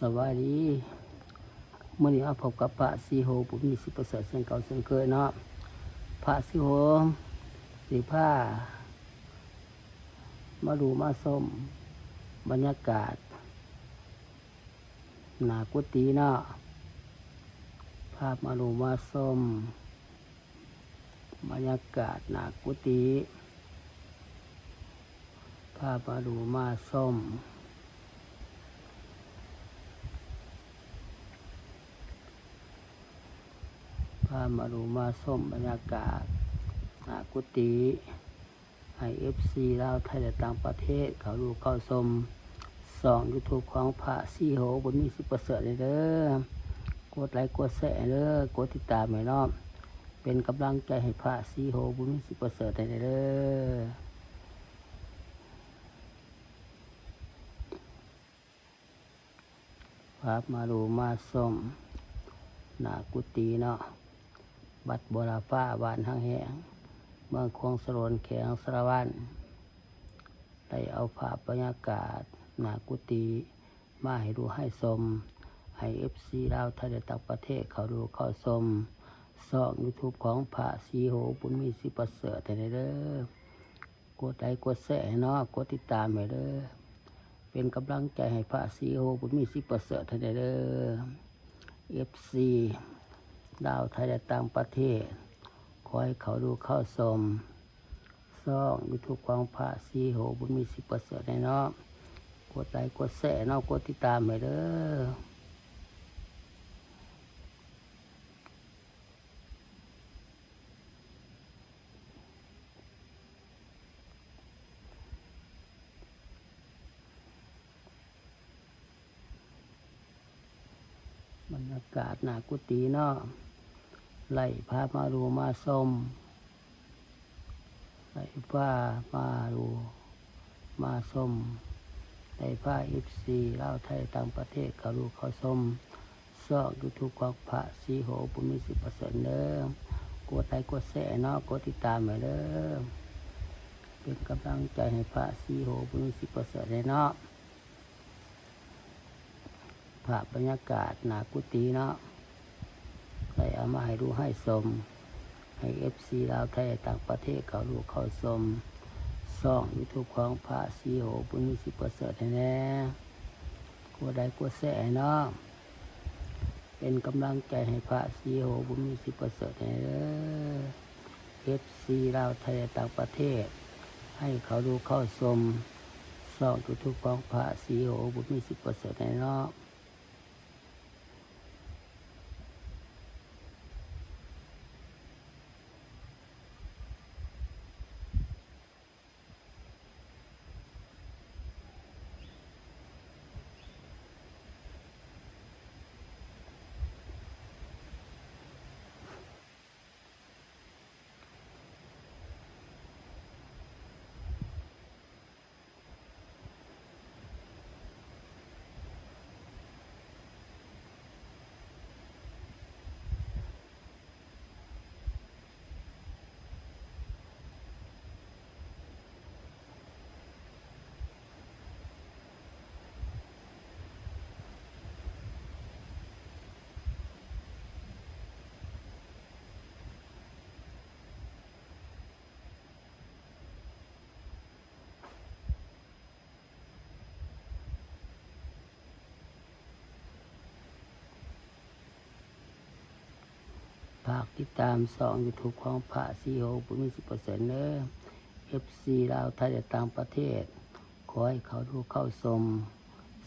ສະບາຍດີ ມື້ນີ້ມາພົບກັບພະສີໂຫ ບຸນມີ ສິປະເສີດ ເຊັ່ນເກົ່າເຊັ່ນເຄີຍເນາະ. ພະສີໂຫຊິພາມາດູມາຊົມບັນຍາກາດໜ້າກຸຕິເນາະ, ພາມາດູມາຊົມ ບັນຍາກາດໜ້າກຸຕິ ພາມາດູມາຊົມ ພາມາດູມາຊົມບັນຍາກາດໜ້າກຸຕິ ໃຫ້ເອັຟຊີລາວ ໄທ ແລະ ຕ່າງປະເທດ ເຂົ້າດູເຂົ້າຊົມຊ່ອງຢູທູບຂອງພະສີໂຫ ບຸນມີ ສິປະເສີດ ແດ່ເດີ. ກົດໄລກົດແຊໃຫ້ເດີ ກົດຕິດຕາມໃຫ້ເນາະ ເປັນກຳລັງໃຈໃຫ້ພະສີໂຫ ບຸນມີ ສິປະເສີດ ແດ່ເດີ. ພາມາດູມາຊົມໜ້າກຸຕິເນາະ, ວັດບົວລະຟ້າ ບ້ານຮັກແຮງ ເມືອງຂວາງສະໂລນ ແຂວງສາລະວັນ ໄດ້ເອົາພາບບັນຍາກາດໜ້າກຸຕິມາໃຫ້ດູໃຫ້ຊົມ ໃຫ້ເອັຟຊີລາວ ໄທ ແລະ ຕ່າງປະເທດ ເຂົ້າດູເຂົ້າຊົມຊ່ອງຢູທູບຂອງພະສີໂຫ ບຸນມີ ສິປະເສີດ ແດ່ເດີ. ກົດໄລກົດແຊໃຫ້ເນາະ ກົດຕິດຕາມໃຫ້ເດີ ເປັນກຳລັງໃຈໃຫ້ພະສີໂຫ ບຸນມີ ສິປະເສີດ ແດ່ເດີ. ເອັຟຊີລາວ ໄທ ແລະ ຕ່າງປະເທດ ຂໍໃຫ້ເຂົ້າດູເຂົ້າຊົມຊ່ອງຢູທູບຂອງພະສີໂຫ ບຸນມີ ສິປະເສີດ ແດ່ເນາະ. ກົດໄລກົດແຊເນາະ ກົດຕິດຕາມໃຫ້ເດີ. ບັນຍາກາດໜ້າກຸຕິເນາະ ໄລ່ພາມາດູມາຊົມ ໄລ່ພາມາດູມາຊົມ ໄລ່ພາເອັຟຊີລາວ ໄທ ຕ່າງປະເທດ ເຂົ້າດູເຂົ້າຊົມຊ່ອງຢູທູບຂອງພະສີໂຫ ບຸນມີ ສິປະເສີດ ແດ່ເດີ. ກົດໄລກົດແຊໃຫ້ເນາະ ກົດຕິດຕາມໃຫ້ເດີ ເປັນກຳລັງໃຈໃຫ້ພະສີໂຫ ບຸນມີ ສິປະເສີດ ແດ່ເນາະ. ພາບບັນຍາກາດໜ້າກຸຕິເນາະ ໄດ້ເອົາມາໃຫ້ດູໃຫ້ຊົມ ໃຫ້ເອັຟຊີລາວ ໄທ ຕ່າງປະເທດ ເຂົ້າດູເຂົ້າຊົມຊ່ອງຢູທູບຂອງພະສີໂຫ ບຸນມີ ສິປະເສີດ ແດ່ແດ່. ກົດໄລກົດແຊໃຫ້ເນາະ ເປັນກຳລັງໃຈໃຫ້ພະສີໂຫ ບຸນມີ ສິປະເສີດ ແດ່ເດີ. ເອັຟຊີລາວ ໄທ ແລະ ຕ່າງປະເທດ ໃຫ້ເຂົ້າດູເຂົ້າຊົມຊ່ອງຢູທູບຂອງພະສີໂຫ ບຸນມີ ສິປະເສີດ ແດ່ເນາະ. ຝາກຕິດຕາມຊ່ອງຢູທູບຂອງພະສີໂຫ ບຸນມີ ສິບເປີເຊັນ ເດີ ເອັຟຊີລາວ ໄທ ແລະ ຕ່າງປະເທດ ຂໍໃຫ້ເຂົ້າດູເຂົ້າຊົມ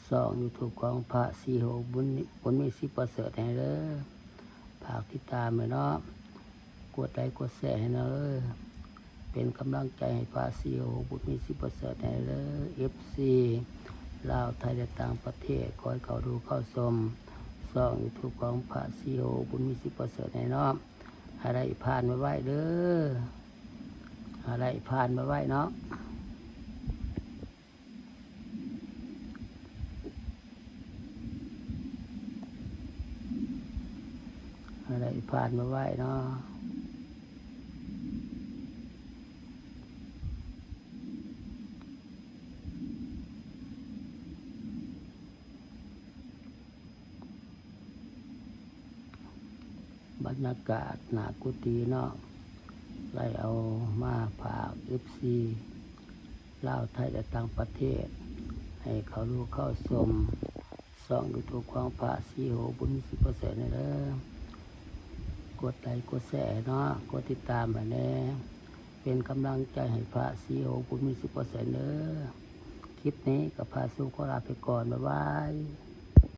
ຊ່ອງຢູທູບຂອງພະສີໂຫ ບຸນມີ ສິບເປີເຊັນ ແດ່ເດີ. ຝາກຕິດຕາມໃຫ້ເນາະ ກົດໄລກົດແຊໃຫ້ເນາະ ເປັນກຳລັງໃຈໃຫ້ພະສີໂຫ ບຸນມີ ສິບເປີເຊັນ ແດ່ເດີ. ເອັຟຊີລາວ ໄທ ແລະ ຕ່າງປະເທດ ຂໍໃຫ້ເຂົ້າດູເຂົ້າຊົມຊ່ອງຢູທູບຂອງພະສີໂຫ ບຸນມີ ສິບເປີເຊັນ ແດ່ເນາະ. ໃຫ້ໄດ້ຜ່ານໄວໆເດີ ໃຫ້ໄດ້ຜ່ານໄວໆເນາະ ໃຫ້ໄດ້ຜ່ານໄວໆເນາະ. ບັນຍາກາດໜ້າກຸຕິເນາະ ໄດ້ເອົາມາຝາກເອັຟຊີລາວ ໄທ ແລະ ຕ່າງປະເທດ ໃຫ້ເຂົ້າຮູ້ເຂົ້າຊົມຊ່ອງຢູທູບຂອງພະສີໂຫບຸນມີສິບເປີເຊັນເດີ. ກົດໄລກົດແຊເນາະ ກົດຕິດຕາມໃຫ້ແດ່ ເປັນກຳລັງໃຈໃຫ້ພະສີໂຫບຸນມີສິບເປີເຊັນເດີ. ຄລິບນີ້ກໍພະສີໂຫຂໍລາໄປກ່ອນ ບາຍບາຍ.